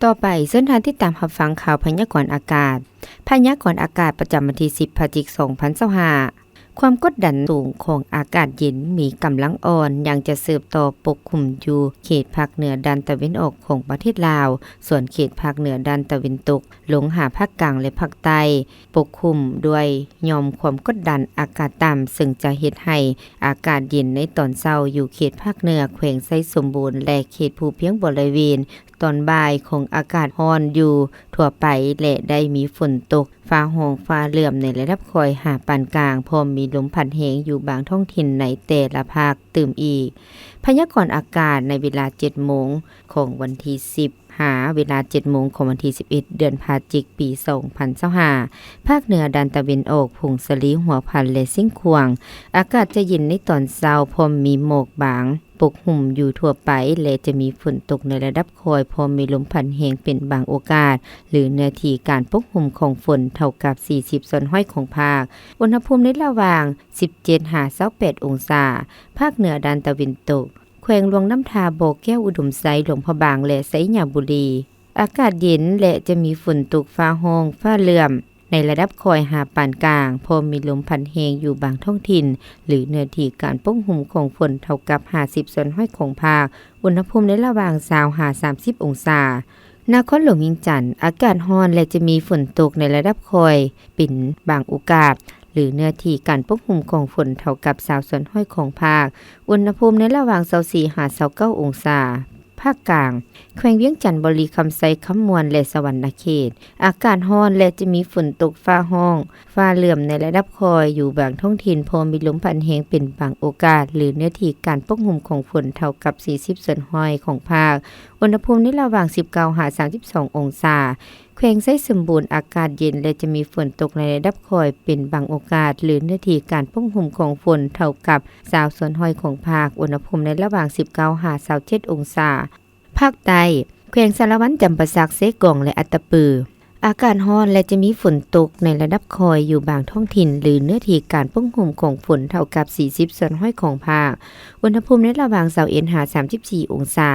ຕໍ່ໄປ ເຊີນທ່ານຕິດຕາມຮັບຟັງຂ່າວພະຍາກອນອາກາດ. ພະຍາກອນອາກາດປະຈຳວັນທີສິບ ພະຈິກ ສອງພັນຊາວຫ້າ. ຄວາມກົດດັນສູງຂອງອາກາດເຢັນມີກຳລັງອ່ອນ ຍັງຈະສືບຕໍ່ປົກຄຸມຢູ່ເຂດພາກເໜືອດ້ານຕາເວັນອອກຂອງປະເທດລາວ, ສ່ວນເຂດພາກເໜືອດ້ານຕາເວັນຕົກ ລົງຫາພາກກາງ ແລະ ພາກໃຕ້ ປົກຄຸມດ້ວຍຫຍ່ອມຄວາມກົດດັນອາກາດຕ່ຳ ເຊິ່ງຈະເຮັດໃຫ້ອາກາດເຢັນໃນຕອນເຊົ້າຢູ່ເຂດພາກເໜືອແຂວງໄຊສົມບູນ ແລະ ເຂດພູພຽງບໍລິເວນ. ຕອນບ່າຍຄງອາກາດຮ້ອນຢູ່ທົ່ວໄປ ແລະ ໄດ້ມີຝົນຕົກ ຟ້າຮ້ອງຟ້າເຫຼື້ອມໃນລະດັບຄ່ອຍຫາປານກາງ, ພ້ອມມີລົມພັດແຮງຢູ່ບາງທ້ອງຖິ່ນໃນແຕ່ລະພາກຕື່ມອີກ. ພະຍາກອນອາກາດໃນເວລາເຈັດໂມງຂອງວັນທີສິບ ຫາເວລາເຈັດໂມງຂອງວັນທີສິບເອັດ ເດືອນພະຈິກ ປີສອງພັນຊາວຫ້າ. ພາກເໜືອດ້ານຕາເວັນອອກ, ຜົ້ງສາລີ, ຫົວພັນ ແລະ ຊຽງຂວາງ, ອາກາດຈະເຢັນໃນຕອນເຊົ້າ ພ້ອມມີໝອກບາງປົກຫຸ້ມຢູ່ທົ່ວໄປ ແລະ ຈະມີຝົນຕົກໃນລະດັບຄ່ອຍ ພ້ອມມີລົມພັດແຮງເປັນບາງໂອກາດ ຫຼື ເນື້ອທີ່ການປົກຫຸ້ມຂອງຝົນເທົ່າກັບສີ່ສິບສ່ວນຮ້ອຍຂອງພາກ. ອຸນຫະພູມໃນລະຫວ່າງສິບເຈັດຫາຊາວແປດອົງສາ. ພາກເໜືອດ້ານຕາເວັນຕົກ, ແຂວງຫຼວງນ້ຳທາ, ບໍ່ແກ້ວ, ອຸດົມໄຊ, ຫຼວງພະບາງ ແລະ ໄຊຍະບູລີ ອາກາດເຢັນ ແລະ ຈະມີຝົນຕົກ ຟ້າຮ້ອງ, ຟ້າເຫຼື້ອມ ໃນລະດັບຄ່ອຍຫາປານກາງ, ພ້ອມມີລົມພັດແຮງຢູ່ບາງທ້ອງຖິ່ນ ຫຼື ເນື້ອທີ່ການປົກຫຸ້ມຂອງຝົນເທົ່າກັບຫ້າສິບສ່ວນຮ້ອຍຂອງພາກ, ອຸນຫະພູມໃນລະຫວ່າງຊາວຫາສາມສິບອົງສາ. ນະຄອນຫຼວງວຽງຈັນ, ອາກາດຮ້ອນ ແລະ ຈະມີຝົນຕົກໃນລະດັບຄ່ອຍເປັນບາງໂອກາດ ຫຼື ເນື້ອທີ່ການປົກຫຸ້ມຂອງຝົນເທົ່າກັບຊາວສ່ວນຮ້ອຍຂອງພາກ, ອຸນຫະພູມໃນລະຫວ່າງຊາວສີ່ຫາຊາວເກົ້າອົງສາ. ພາກກາງ, ແຂວງວຽງຈັນ, ບໍລິຄຳໄຊ, ຄຳມ່ວນ ແລະ ສະຫວັນນະເຂດ, ອາກາດຮ້ອນ ແລະ ຈະມີຝົນຕົກ ຟ້າຮ້ອງ, ຟ້າເຫຼື້ອມໃນລະດັບຄ່ອຍຢູ່ບາງທ້ອງຖິ່ນ, ພ້ອມມີລົມພັດແຮງເປັນບາງໂອກາດ ຫຼື ເນື້ອທີ່ການປົກຫຸ້ມຂອງຝົນເທົ່າກັບສີ່ສິບສ່ວນຮ້ອຍຂອງພາກ, ອຸນຫະພູມໃນລະຫວ່າງສິບເກົ້າຫາສາມສິບສອງອົງສາ. ແຂວງໄຊສົມບູນ, ອາກາດເຢັນ ແລະ ຈະມີຝົນຕົກໃນລະດັບຄ່ອຍເປັນບາງໂອກາດ ຫຼື ເນື້ອທີ່ການປົກຫຸ້ມຂອງຝົນເທົ່າກັບຊາວສ່ວນຮ້ອຍຂອງພາກ, ອຸນຫະພູມໃນລະຫວ່າງສິບເກົ້າຫາຊາວເຈັດອົງສາ. ພາກໃຕ້, ແຂວງສາລະວັນ, ຈຳປາສັກ, ເຊກອງ ແລະ ອັດຕະປື, ອາກາດຮ້ອນ ແລະ ຈະມີຝົນຕົກໃນລະດັບຄ່ອຍຢູ່ບາງທ້ອງຖິ່ນ ຫຼື ເນື້ອທີ່ການປົກຫຸ້ມຂອງຝົນເທົ່າກັບສີ່ສິບສ່ວນຮ້ອຍຂອງພາກ, ອຸນຫະພູມໃນລະຫວ່າງຊາວເອັດຫາສາມສິບສີ່ອົງສາ.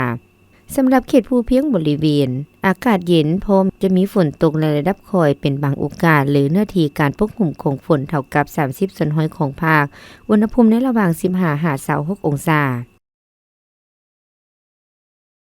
ສຳລັບເຂດພູພຽງບໍລິເວນ, ອາກາດເຢັນ ພ້ອມຈະມີຝົນຕົກໃນລະດັບຄ່ອຍເປັນບາງໂອກາດ ຫຼື ເນື້ອທີ່ການປົກຫຸ້ມຂອງຝົນເທົ່າກັບສາມສິບສ່ວນຮ້ອຍຂອງພາກ, ອຸນຫະພູມໃນລະຫວ່າງສິບຫ້າຫາຊາວຫົກອົງສາ.